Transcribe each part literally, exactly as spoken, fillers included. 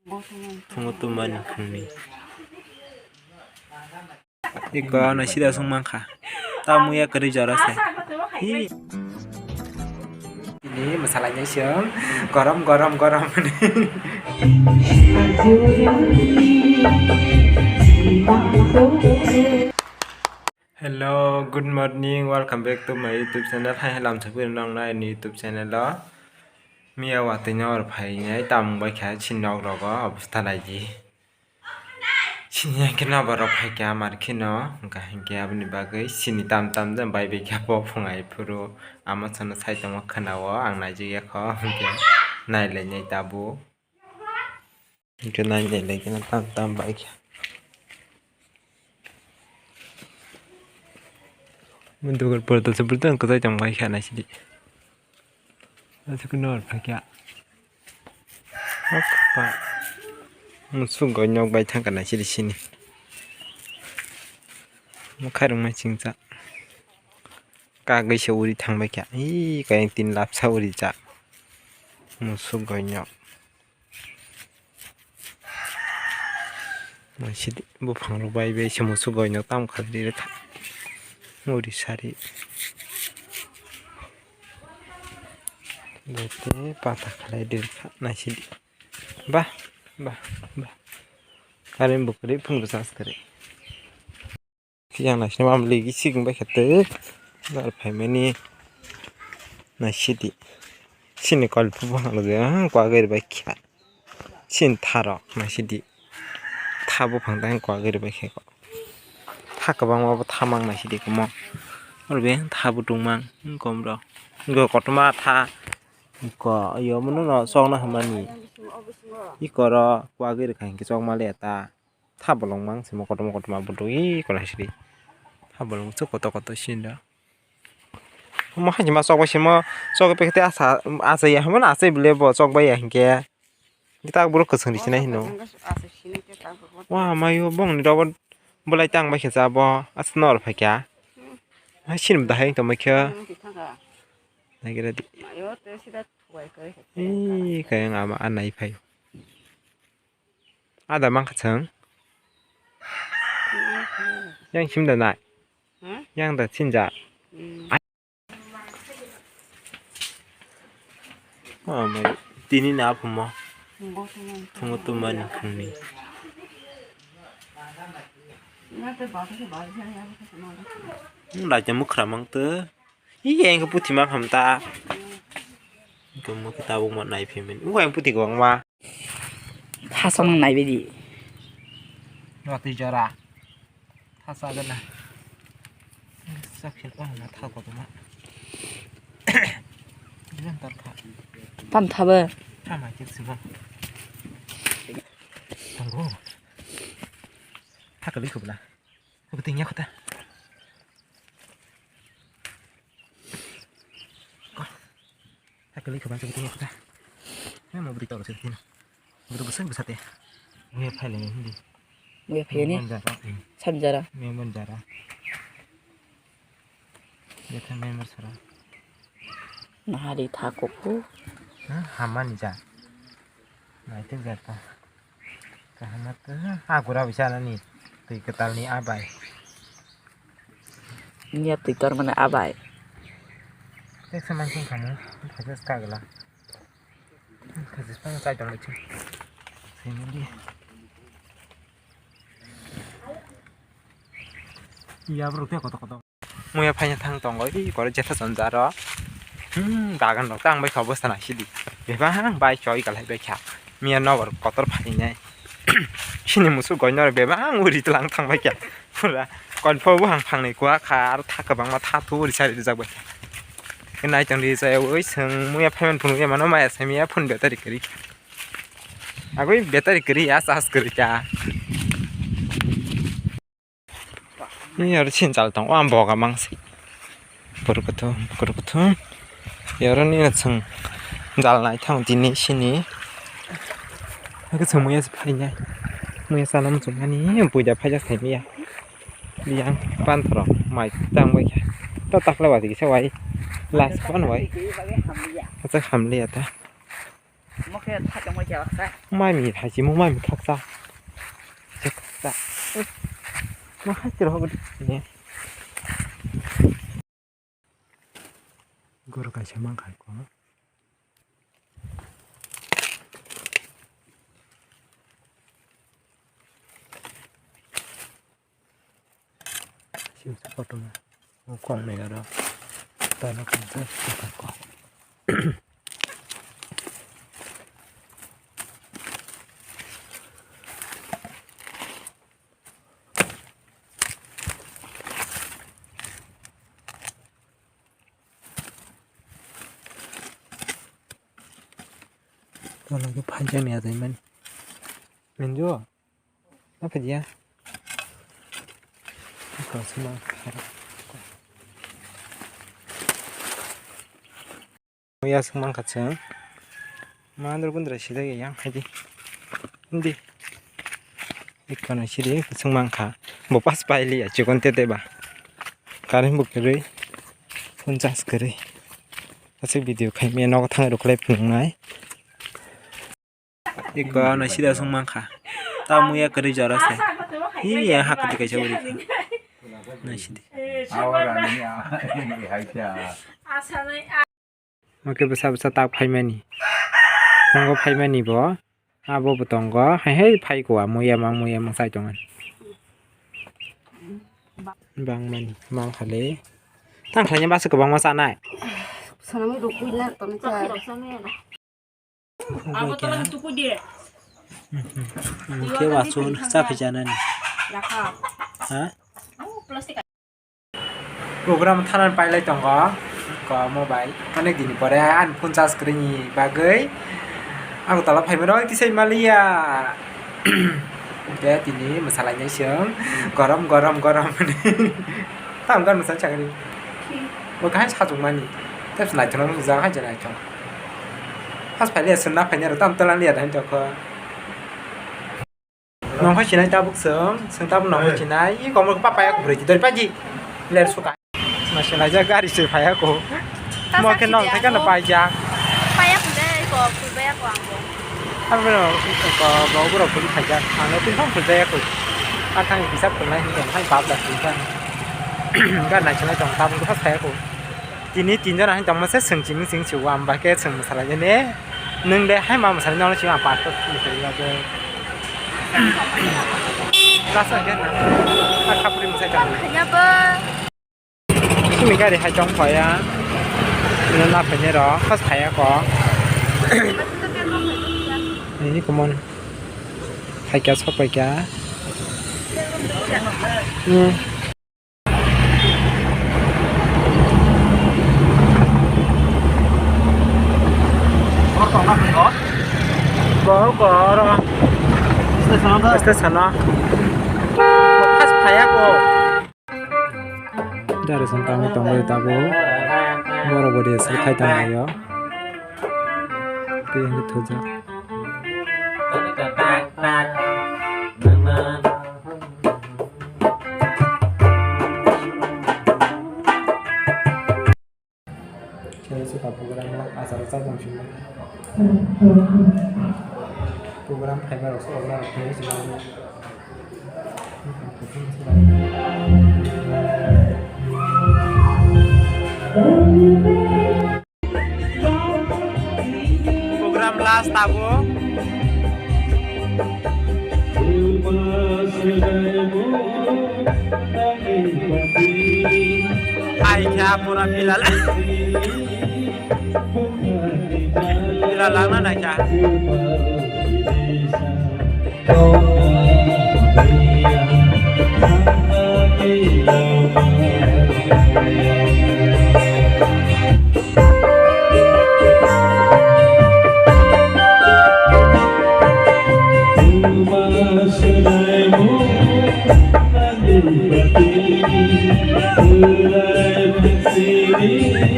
Phungo tumani phungni. Iko ano sida sung mankha. Tamo ya kwrwi jora se. Hi. Ini masalahnya sih, gorom, gorom, gorom. Hello, good morning, welcome back to my YouTube channel. Hai, hai, lamsa pui nong na ni YouTube channel o. Miya watwi nor phai nai tam bai kha chin nok rogo obostha nai di. Chini hwnkhe nobar rok phaikha mar kheno, hwnkha hinkhe aboni bagwi chini tam tam jani bai bai kha bo phungai phuru ama chwngno sai tongma khwnao, ang naijak ya kho, hinkhe nailainai tabuk. Hinkhe nailailaikhe tam tam bai kha. Dugar portal se portal kwchai tong bai kha naisidi. Aswk nor phaikha. Hok pa. Musuk goi nok bai thangkha naisidi sini. Mokhairok mai chingcha. Kagwi se uri thangbai kha. Ih, kayang tin lapsa uri jak. Musuk goi nok. Naisidi buphang rok bai bai se musuk goi nok tam khalai ri rwkha. Uri sari. Joto pata khalai ri rwkha naisidi. Bah, bah, bah. Current bo kwrwi phone bo charge kwrwi. Yang naisini mam ligi siging bai kha tei bar phaimani naisidi. Sini kol phubo hwnlo je kwagwi bai kha. Sini tharok naisidi. Tha buphang tang kwagwi bai kha. Tha kwbangma bo tha mang naisidi komo. Oro be tha butung mang kom rok. Go kotorma tha. Ko yo mono no chokna hwnmani. Ikoro kwagwi rwkha hinkhe chokma le ta. Tha bolong mang simo kotorma kotorma butui konaisidi. Tha bolong se kotor kotor sinda. Omo hai ma chokbai simo chokbai khe asa asa ya hwnmano asa bile bo chokbai ya hinkhe. Tak boro kwchwng ri sinai hino. Wa mayo bongni rogo bolai tang bai khe cha bo asa nor phai kha. Hai sin da hai tongbai kha. Nai gira di. Ih kayang ama anai phai. Ada mang kha chwng. Yang sim da nai. Yang da sin ja. Tini na phumo. Phungo tumani phungni. Raja mukhra mang to. Iya, engkhe puthi ma kham ta. Engkhe mo khe tabuk ma nai phi mani. Engkhe puthi kwbangma. Thasa mang nai bidi. Watwi jora. Thasa gana. Sakhe ko na tha ko ma. Diyan tar kha. Tam tha ba. Tha ma khe sima. Tango. Tha kali khubla. Bwtwi nya khuta. Ko. Hakali khaban se bwtwi nya khuta. He mo bwtwi tolo se bwtwi. Bwtwi bwswk bwsate. Muya phaile hindi. Muya phaile ni? Manjara. Sanjara. Muya manjara. Yatha member sara. Nahari tha kuku. Ha, hamani ja. Naitik jata. Kaham khe agura bisa nani twi kwtal ni abai. Niya twi tor mani abai. Tek saman sung kamu, khajas kagla. Khajas pang chai tong lechu. Sini di. Iya bro, teh koto koto. Muya phaina thang tongo, i kore jetha chonjaro. Hmm, bagan rok tang bai kha obostha nai sidi. Bebang bai choi kalai bai kha. Miya nobor kotor phainai. Sini musuk goi nor bebang uri tlang thang bai kha. Pura kolpho buhang phangnai kwa kha, aro tha kwbangma tha thu uri sari rijak bai kha. Nai tong ri chai oi seng muya phaiman phunu ya mano maya sai miya phun betari kari. Agoi betari kari ya sas kari kha. Ni aro chin jal tong, o ang boga mang si. Puru kuthum, puru kuthum. Yaro ni na chwng jal nai thang tini sini. Hake chwng muya se phai nai. Muya sana muchung mani, buida phai jak thai miya. Biyang pan thoro, mai tang bai kha. Ta takla wadi kisa wai. Las pan wai. Acha hamli ata. Mai mi thai si mo mai mi khaksa. Khaksa. Ma hai tiro ho ne. Goro kaisa mang khai ko. Siyam sa kotorma. O kok nai aro. Tano kok sa kotor kok. Tola khe phaijak ni ajai mani. Minjo. Na phajiya. Kosma. Muya swng mankha chwng. Mandra gundra sidai yang khaidi. Hindi. Ikkano sidi swng mankha. Bo pas pailiya chikon tete ba. Current bo kwrwi. Phone charge kwrwi. Aswk video khai maya nogo thang rwkhlai phunuknai. Iko no sida sung mankha. Ta muya kwrwi jora se. Hi ya hak kwtwi kaisa uri kha. No sidi. Oke bwsa bwsa tak phaimani. Nongo phaimani bo. Abo bo tongo. Hai hai phai ko muya mang muya mang sai tongo. Bang mani mang khale. Tang khlai basa kwbangma chanai. Sanami rukui na tong cha. Abo tola ni tukui de. Khe wasun cha phai janani. Yakha. Ha? Abo plastic. Program thanan pailai tongo. Ko mobile. Onek dini pore ani phone charge kwrwini bagwi. Agartala phaimano kisai maliya. Hwnkhe tini mwsalainai chwng gorom gorom gorom hwnwi. Tamo gana mwsai chakri. Bo kahai sajwkmani. Tei naithokno nukjak hai je naithok. Has phailiya chwng na phainai rw tamo twlang liya da hinwi tongkho. Nongkhor sinai tabuk chwng, chwng tabuk nongkhor sinai. I komor khe pa paya kwrwi ti dori paji. Ler suka. Masa laijak gari se phaiya ko. Mo khe nong thai kano paijak. Paya ko de ko, pul baya ko ang bo. Abo no ko bo bro pul phaijak. Ang no tin thong pul baya ko. Ang thang hisab ko nai hin thang bab da tin thang. Ga nai chonai tong tabung ko phaiya ko. Tini tin jona hin tong masa seng chiming seng chiwa am ba khe seng masala jene. Nung de hai ma masala nong chiming apa to masala ba. Rasa khe na. A khapri masai tong. Khanya ba. Simi gari hai tong phaya. Ino na phanya ro, first phaya ko. Ini kumon. Hai kya sok pai kya? Hmm. Ko ko ro. Station. Station. First phaya ko. Dare song kami tongbai tabuk. Borok bo de sir khai tong laio. Tei hwnwi thujak. Khe se ka program no achar cha tong sima. Program phaiba rok se orna rok phai sima. Program last tabuk. Hai kha pura bilal. Bilal langna naikha.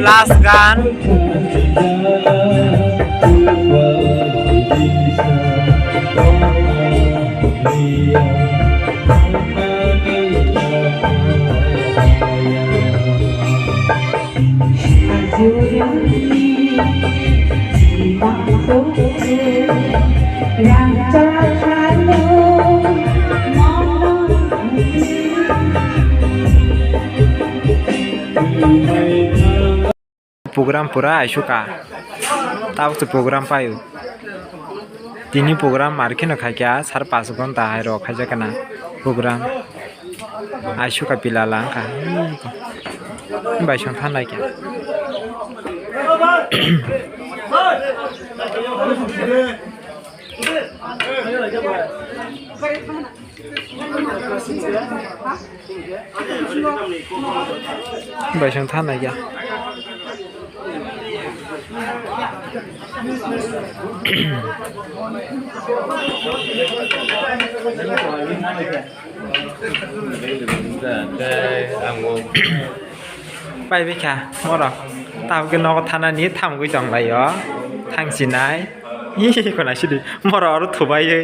Last gan. Program pura aisukha. Tabuk se program paio. Tini program ar kheno khaikha, sar pas ghonta hai rok khaijak kana program. Aisukha pila langkha. Bai song thanai khe. Bai song thanai khe. Pai bikha moro. Tabuk nogo thanani thamgwi tonglaio. Thangsinai. Ih, khona sidi. Moro oro thubaiwi.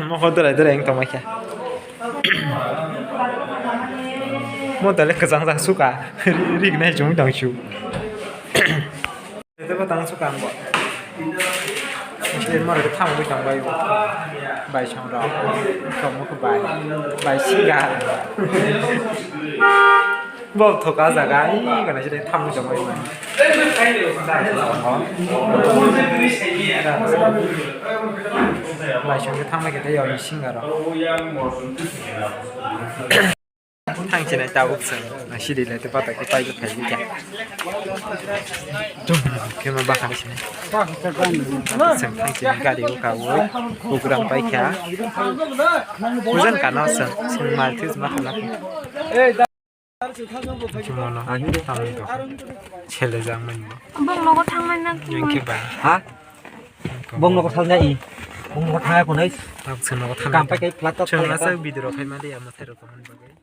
Mokol dwrai dwrai wng tongbaikha. Mo tole kwchang chang suka. Ri-, rignai chumui tong su. Tebo tang suka ang bo. Tei moro khe thamgwi tongbai bo. Bai song rok. Tongmo khe bai. Bai siga. Bo thoka jaga. Ih, gana sidi thamgwi tongbai bo. Bai song khe thamgwi khe tei yoni singa rok. Thang chinai tabuk chwng, sidi lai tei patok khe paijak phai bikha. Dum khe ma bakhang sinai. Chwng thang chinai gari o kaui, program paikha. Pujan kana chwng, chwng mal this ma khala. Chwng mono, tamni dokha. Chele jang mani. Bong nogo thang mani na. Yang khe ba. Ha? Bong nogo thang jai. Bong nogo thang ko nai. Tabuk chwng nogo thang. Kam pai kai plat. Chwng asa video rok khai ma de, ama thai rok man bagwi.